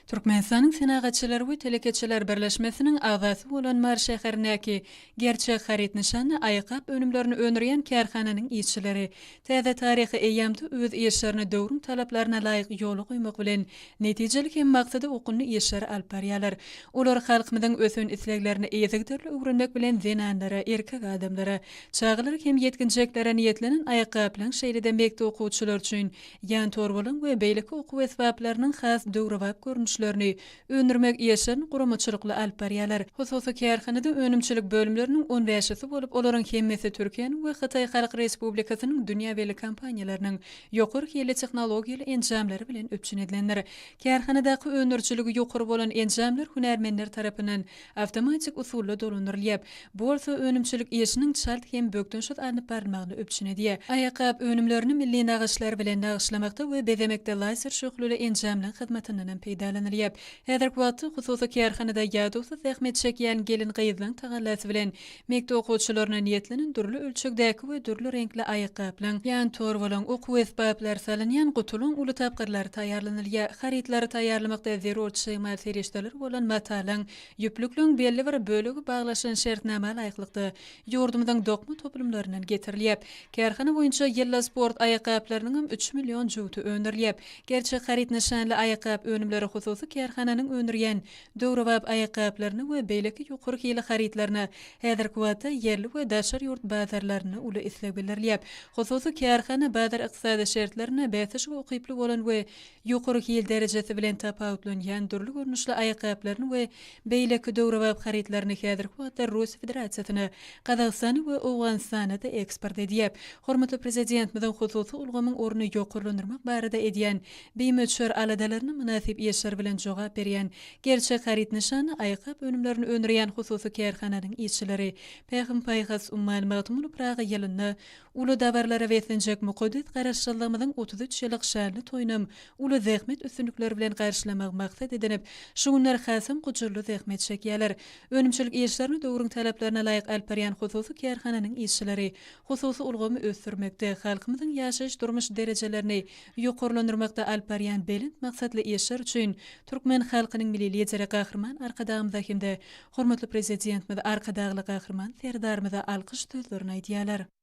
Türkmenistanyň Senagatçylar we telekeçiler birleşmesiniň agzasy bolan Mary şäherindäki Gerçek haryt nyşanly aýakgap önümlerini öndürýän kärhananyň işçileri täze taryhy eýýamda öz işlerini döwrüň talaplaryna laýyk ýola goýmak bilen, netijeli hem maksada okgunly işleri alyp barýarlar. Olar halkymyzyň ösen isleglerini yzygiderli öwrenmek bilen zenanlara, erkek adamlara, çagalara hem ýetginjeklere niýetlenen aýakgaplaryň şeýle-de mekdep okuwçylary üçin ýan torbalaryň we beýleki okuw esbaplarynyň has döwrebap görnüşlerini öndürmek işlerini guramaçylykly alyp barýarlar. Hususy kärhanada önümçilik bölümleriniň on bäşisi bolup, olaryň hemmesi Türkiýäniň we Hytaý Halk Respublikasynyň dünýä belli kompaniýalarynyň ýokary hilli tehnologiýaly enjamlary bilen üpjün edilendir. Kärhanadaky öndürijiligi ýokary bolan enjamlar hünärmenler tarapyndan awtomatik usulda dolandyrylýar. Bu bolsa önümçilik işiniň çalt hem bökdençsiz alnyp barylmagyny üpjün edýär. Aýakgap önümlerini milli nagyşlar bilen nagyşlamakda we bezemekde lazer şöhleli enjamlaryň hyzmatyndan hem peýdalanylýar. Häzirki wagtda hususy kärhanada ýadawsyz zähmet çekýän gelin-gyzlaryň tagallasy bilen mekdep okuwçylaryna niýetlenen dürli ölçegdäki we dürli reňkli aýakgaplaryň, ýan torbalaryň, okuw esbaplary salynýan gutularyň uly tapgyrlary taýýarlanylýar. Harytlary taýýarlamakda zerur çig mal serişdeleri bolan matalaryň, Ýüplükligiň belli bir bölegi baglaşylan şertnama laýyklykda, ýurdumyzyň dokma toplumlaryndan getirilýär. Kärhana boýunça ýylda sport aýakgaplarynyňam üç million jübüti öndürilýär. Gerçek haryt nyşanly aýakgap önümleri hususy kärhananyň öndürýän döwrebap aýakgaplaryna we beýleki ýokary hili harytlaryna häzirki wagtda ýerli we daşary ýurt bazarlarynda uly isleg bildirilýär. Hususy kärhana bazar ykdysady şertlerinde bäsleşige ukyply bolan we Ýokary hil derejesi bilen tapawutlanýan dürli görnüşli aýakgaplaryny we beýleki döwrebap harytlaryny häzirki wagtda Russiýa Federasiýasyna, Gazagystana we Owganystana-da eksport edýär. Hormatly Prezidentimiziň hususy ulgamyň ornuny ýokarlandyrmak barada edýän bimöçber aladalaryna mynasyp işler bilen jogap berýän Gerçek haryt nyşanly aýakgap önümlerini öndürýän hususy kärhananyň işçileri Pähim-paýhas ummany Magtymguly Pyragy ýylynda Uly dabaralara beslenjek mukaddes Garaşsyzlygymyzyň 33 ýyllyk şanly toýunam uly zähmet üstünlikleri bilen garşylamagy maksat edinip, şu günler hasam gujurly zähmet çekýärler. Önümçilik işlerini döwrüň talaplaryna laýyk alyp barýan hususy kärhananyň işçileri hususy ulgamy ösdürmekde, halkymyzyň ýaşaýyş-durmuş derejelerini ýokarlandyrmakda alyp barýan belent maksatly işler üçin türkmen halkynyň Milli Lideri Gahryman Arkadagymyza hem-de hormatly Prezidentimiz Arkadagly Gahryman Serdarymyza alkyş sözlerini aýdýarlar.